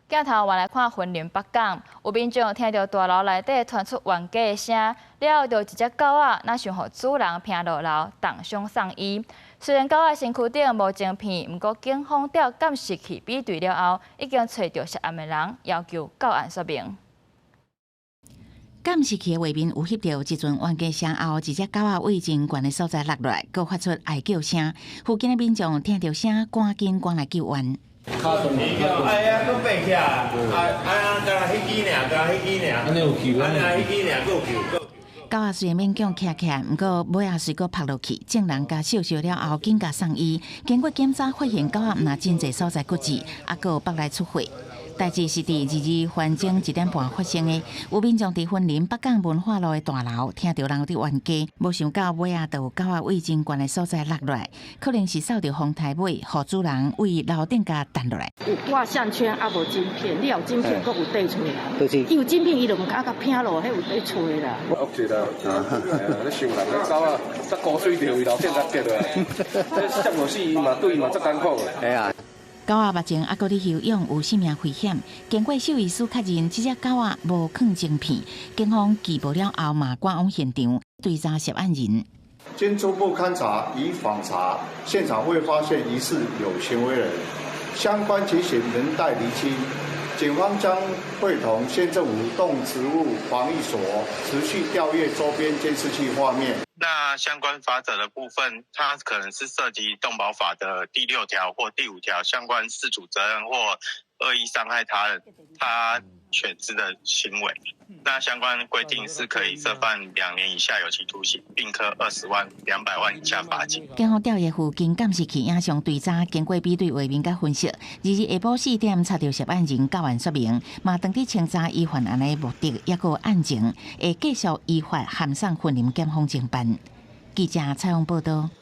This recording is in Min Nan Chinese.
鏡頭換來看雲林北港，有民眾聽著大樓內底傳出冤家的聲，了後就一隻狗仔，若想予主人拚落樓，重傷送醫。雖然狗仔身軀頂無晶片，毋過警方調監視器比對了後，已經揣著涉案的人，要求到案說明。監視器的畫面有翕著，這陣冤家聲後，一隻狗仔對真懸的所在落落來，閣發出哀叫聲。附近的民眾聽著聲，趕緊趕來救援。哎呀，閣爬起來，啊啊，敢若彼支爾，敢若彼支爾，按呢有救，按呢彼支爾，閣有救。狗仔雖然勉強徛起來，毋過尾仔隨閣趴落去，眾人共收拾了後，緊共送醫。經過檢查，發現狗仔毋但真濟所在骨折，猶閣有腹內出血。代誌是佇二二環前1點半發生的，有民眾佇雲林北港文化路的大樓聽著人佇冤家，無想到尾仔就有狗仔對真懸的所在落落來，可能是掃著風台尾，予主人對樓頂共彈落來。有掛項圈啊，無晶片，你有晶片，閣有缀揣啦。伊有晶片，伊就毋敢共拚落，彼有綴揣啦。惡一啦，咧傷人，咧狗仔，才高水著位樓頂才跌落來，這摔落死伊嘛，對伊嘛足艱苦的。係啊。狗仔目前猶閣佇休養，有性命危險。經過獸醫師確認，這隻狗仔無囥晶片，警方緝捕了後嘛趕往現場追查涉案人。經初步勘查與訪查，現場未發現疑似有行為人，相關情形仍待釐清。警方將會同縣政府動植物防疫所持續調閱周邊監視器畫面。那相關罰則的部分，它可能是涉及動保法的第6條或第5條相關飼主責任或惡意傷害他人、他犬隻的行為。那相關規定是可以設判2年以下有期徒刑，並科20萬、200萬以下罰金。警方調閱附近監視器影像追查，經過比對畫面佮分析，2日下晡4點查著涉案人到案說明，嘛當佇清查伊犯案的目的，抑閣案情，會繼續依法函送雲林檢方偵辦。記者採訪報道。